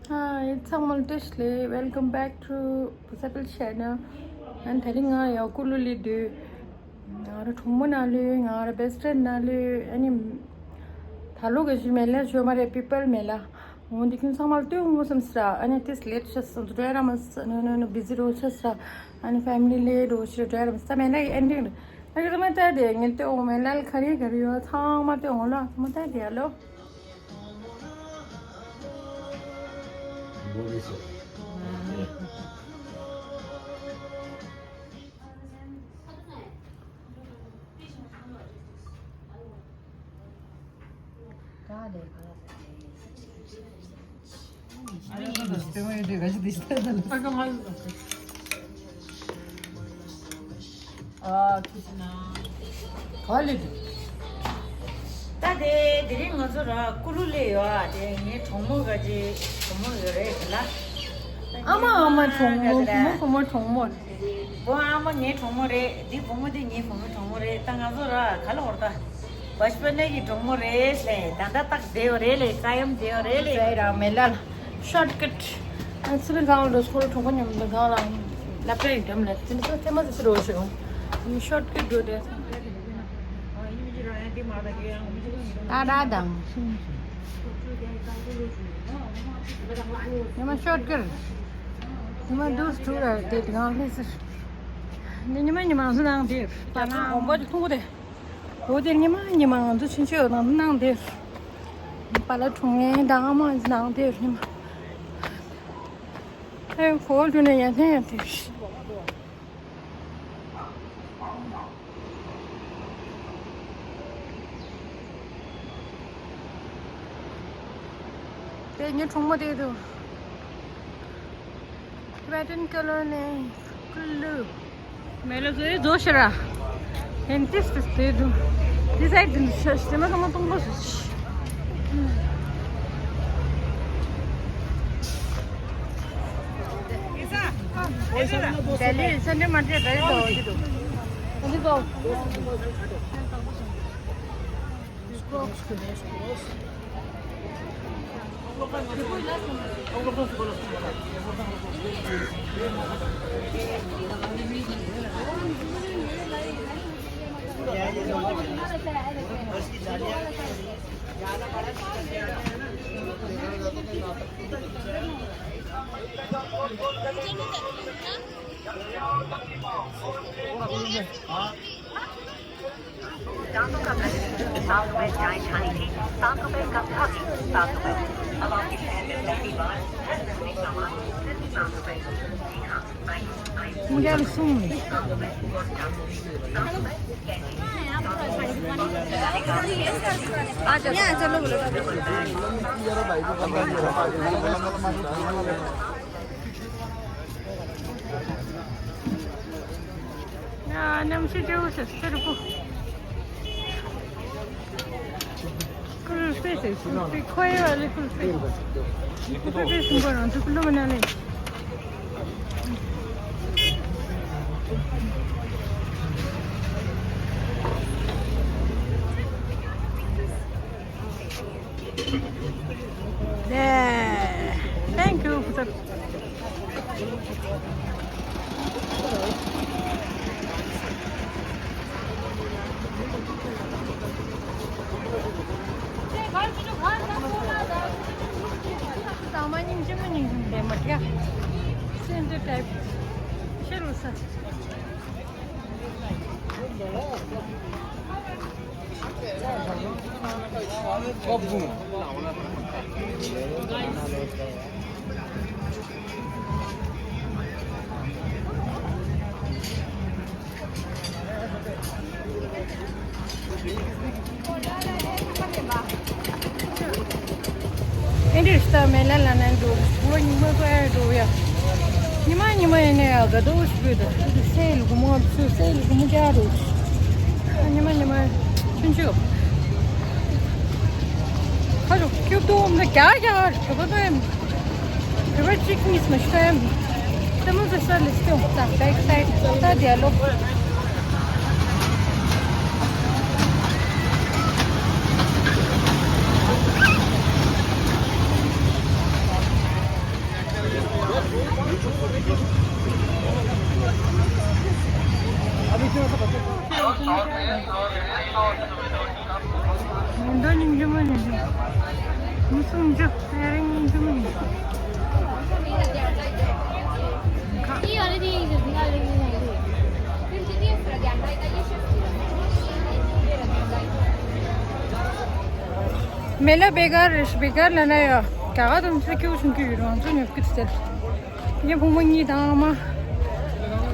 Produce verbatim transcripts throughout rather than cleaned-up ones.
Hi, ཚང་མ་ལ་བཀྲ་ཤིས་བདེ་ལེགས། Welcome back to Busapil channel. ཨ་ནི་དེ་རིང་ང་ཡང་ཀུ་ལུ་ལ་འདུག་ང་རང་གྲོགས་མོ་ནང་ལུས། ང་རང་best friend་ནང་ལུས། ཨ་ནི་ད་ལོ་ག་ཞིག་མེ་ལ་ཞོ་མ་རེད། པི་པལ་མེ་ལ། འོ་འདི་ཁྱོད་ཚང་མ་ལ་སྟོན་དགོས་བསམ་སྲིད་ར། ཨ་ནི་ཏིས་late་ཆགས་སོང་། འགྲོ་ཡ་ར་མ་ས་ནོ་ནོ་ནོ་busy་རོ་ཆགས་སྲིད་ར། ཨ་ནི་family་ལས་རོ་ཞིག་འགྲོ་ཡ་ར་མ་ས། མེ་ལ་ཡི་ending་རེད། ད་གི་ཚང་མ་ལྟ་དེ་ངས་ལྟོས་འོ། མེ་ལ་ལ་ག་རེ་ག་རེ་ཡོད་ཚང་མ་ལྟོས་འོ་ལ། ཚང་མ་ལྟ་དེ་ཡ་ལོ། ཨ་ཐུགས་རྗེ་གནང་། ག་ལེ་འདུག་ད་དེ་དེ་རིང་ང་ཚོ་ར་ཀུ་ལུ་ལ་ཡོད་ཨ། དེ་ངའི་གྲོགས་མོ་ག་ཅི་གྲོགས་མོ་ཡོད་རེད་དེ་ལ། ཨ་མ་ཨ་མ་གྲོགས་མོ། བུ་མོ་བུ་མོ་གྲོགས་མོ། བུ་ཨ་མ་ངའི་གྲོགས་མོ་རེད། འདི་བུ་མོ་འདི་ངའི་བུ་མོའི་གྲོགས་མོ་རེད། ད་ང་ཚོ་ར་ག་ལ་འོར་ད། བཤ་པ་ནས་ཀྱི་གྲོགས་མོ་རེད་ལེ། ད་ལྟ་རྟག་བསྡད་ཡོད་རེད་ལེ། ཀ་ཡམ་བསྡད་ཡོད་རེད་ལེ། ར་མེ་ལ་ལ་shortcut། ཨ་ཚི་པའི་སྒང་ལ་སྐོར་གྲོང་པ་མཉམ་དུ་སྒང་ལ་ལབ་རེ་འགྲམ་ལ་ཚི་ཚི་ཚི་མ་ཚི་ཚི་རོ་ཞོ། shortcut་འགྲོ་དེ། ད་ར་དང་ཉི་མ་shortcut། ཉི་མ་དུས་དྲུག་ར་དེ་དེ་སྒང་ལ་ཚི། འདི་ཉི་མ་ཉི་མ་སུ་ནང་དེ་པ་ན་གོམ་པ་དེ་ཐུང་པོ་དེ། འོ་དེ་ཉི་མ་ཉི་མ་ང་ཚོ་ཕྱིན་ཆད་ནང་ནང་དེར། པ་ལ་གྲོང་ངན་དང་ཨ་མ་ནང་དེར་ཉི་མ། ཨེ་གོ་ལུ་ནས་ཡན་ཐན་ཡན་དེར། དེ་ཉི་གྲོང་མོ་དེ་དུ། Tibetan Colony ཀུ་ལུ། མེ་ལ་ཟོས་རྫོགས་ཤི་ར། ཧེན་ཏིས་ཏིས་དེ་དུ། དེ་སའི་དུ་ཤ་ཤི་མ་དང་མ་གཏོང་པོ་ཟོས་ཤི། ད་ལི་སན་ཌེ་མ་ཏྲེ་ད་ལི་དོ་ཞི་དུ། ད་ལི་དོ། South West Dice Honey Tea, South West Cup Coffee, South West, along the Shannon Levy Bar, President McDonald, South West. ཡ་གནམ་གཤིས་སྐྱིད་པོ་ཞིག་སེར་པོ། ཀུལ་ཧྥེ་ཟེར། ཀུལ་ཧྥེ། ཁོ་ཡོད་ལེ། ཀུལ་ཧྥེ། ཀུལ་ཧྥེ་ཟིན་པོ་རང་ཚོ་ཀུལ་ལོ་མ་ན་ལེ། Yeah. Thank you for the ཨེ་འདྲ་ཞིག་ད་མེ་ལ་ལ་ནས་འགྲོ། ལོ་ཉི་མ་ཀ་ཡ་འགྲོ་ཡ། ཉི་མ་ཉི་མ་ཡིན་ན་ཡ་དགའ་སྡུག་ཞིག་ཡོད་ད། སེ་ལུ་གུ་མོ་ཚུ་སེ་ལུ་གུ་མོ་རྒྱག་འགྲོ། ཉི་མ་ཉི་མ་ཆུང་ཆུང་ཁ་ཅུ་ཁྱུག་ཏུ་འོང་ན་རྒྱག་རྒྱག་གྲོད་པ་ཏོ་ཡ། རི་བར་གཅིག་གཉིས་མ་ཤི་ཡ། ལྟད་མོ་ཟེར་ས་ལ་སྟོན་ད་back side་ད་དེ་ལོ། མེ་ཏོག་སྙིང་རྗེ་མོ་ནི་རེད། མུ་སུམ་ཅུ་ཨེ་རིང་སྙིང་རྗེ་མོ་ནི། མེ་ལ་བེ་གར་རེད། བེ་གར་ལ་ན་ཡོད། ག་ག་དུ་ཚ་ཁྱུ་ཆུང་ཁྱུ་ཡོད་རང་ཚོ་ཉོབ་ཀྱི་ཚེ། ངའི་བུ་མོ་གཉིས་དང་ཨ་མ།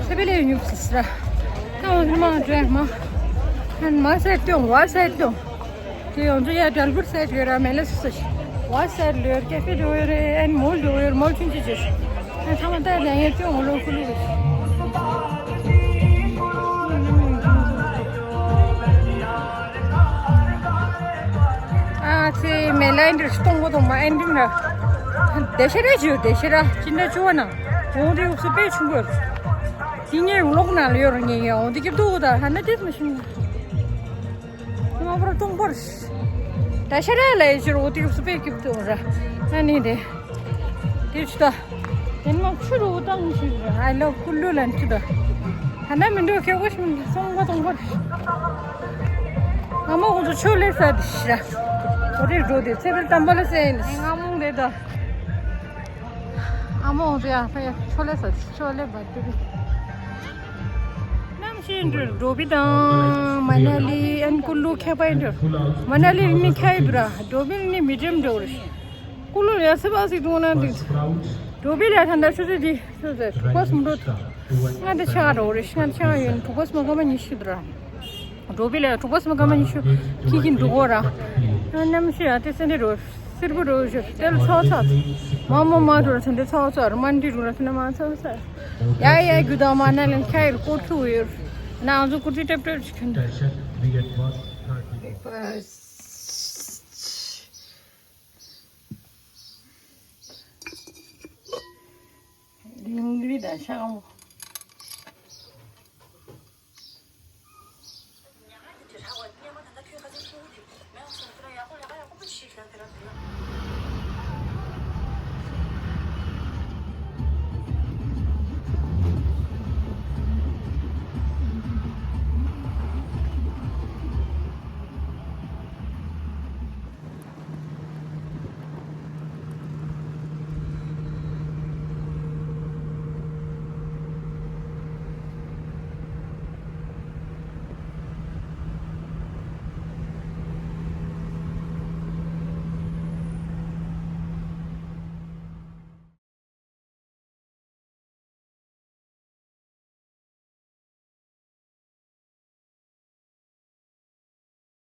ཚེ་བེ་ལེ་ཉོབ་སི་སི་ར། ཀ་བ་ཁི་མ་འགྲོ་ཡ་མ། ཨན་མ་སེར་ཏོང་བ་སེར་ཏོང་། དེ་ཡོང་ཚོ་ཡ་དྲལ་བུར་སེར་ཡོད་ར་མེ་ལ་སི་སི། བ་སེར་ལོས་ཀེ་ཧྥེ་འགྲོ་ཡོད་རེད། ཨན་མོལ་འགྲོ་ཡོད་རེད། མོལ་ཆུང་ཆུང་ཆུང་། ཨན་ཚང་མ་ད་ལས་ཡོད་ཏོང་ལོ་ཁུ་ལུ་རེད། ཨ་ཚེ་མེ་ལ་ཨེ་འདྲ་སྟོང་པོ་དང་མ་ཨེ་འདྲ་ན། དེ་ཤ་ར་ཅིའུ་དེ་ཤ་ར་ཅི་འདྲ་ཅུ་བ་ན། འོང་དེ་ཡུག་སུ་དཔེ་ཆུང་གོ། དེ་ངའི་ལོག་ན་ལ་ཡོད་ར་ངའི་ཡ་འོང་དེ་ཀྱི་ཏུ་ད་ཧ་ན་དེ་མ་ཤིང་ན། དེ་མ་པར་སྟོང་པར། དེ་ཤ་ར་ལ་ཡི་ཅི་ར་འོང་དེ་ཡུག་སུ་དཔེ་ཀྱི་ཏུ་ར། ཨ་ནི་དེ། དེ་ཆུ་ད། དེ་མ་ཆུ་རུ་བཏང་ཞིག་ར། I love ཀུ་ལུ་ལན་ཆུ་ད། ཧ་ན་མི་འགྲོ་ཁེ་གོ་ཞིག་སོང་པ་སོང་པ། ཨ་མ་ཁོང་ཚོ་ཆོས་ལས་ས་དེ་ཤི་ར། འོ་དེ་འགྲོ་དེ་ཚེ་བེལ་དམ་པ་ལ་སེ་ཡིན། ང་མོང་དེ་ད། ཨ་མ་ཁོང་ཚོ་ཡ་ཕ་ཡ་ཆོས་ལས་ས་དེ་ཆོས་ལས་བ་དེ། གནམ་གཤིས་འགྲོ་འགྲོ་བི་དང་མ་ན་ལི་ཨན་ཀུ་ལུ་ཁྱད་པར་འགྲོ། མ་ན་ལི་ནི་ཁྱད་པར་འགྲོ་བི་ནི་མི་འགྲེམ་འགྲོ་རེ། ཀུ་ལུ་ལ་སེ་བ་སི་དུང་ན་དེ། འགྲོ་བི་ལ་ད་ད་ཆུ་ཚོད་དེ་ཆུ་ཚོད་གྲུ་པ་སུམ་འགྲོ། ང་དེ་ཆ་རོ་རེ་ཤི་ང་ཆ་ཡོད་གྲུ་པ་སུམ་ག་མ་ཉི་ཤུ་འགྲོ། འགྲོ་བི་ལ་གྲུ་པ་སུམ་ག་མ་ཉི་ཤུ་ཁྱི་ཁྱི་འགྲོ་གོ་ར། ཨ་གནམ་གཤིས་ཡ་དེ་སེ་འདྲ་རོ། སེར་པོ་རོ་ཞོ་ཏེལ་ཚོ་ཚོ། མ་མ་མ་རོ་ཚན་དེ་ཚོ་ཚོ་ར་མན་དི་རུ་ར་ཚན་མ་ཚོ་ཚོ། ཡ་ཡ་རྒྱུ་དང་མ་ན་ལན་ཁ་ཡིར་ཀོ་ཐུ་ཡོད། ན་ང་ཚོ་ཀུར་ཏི་ཏེབ་ཏེབ་ཅིག་ཁྱོད། ལིང་རི་དང་ཤ་ཀ་མོ།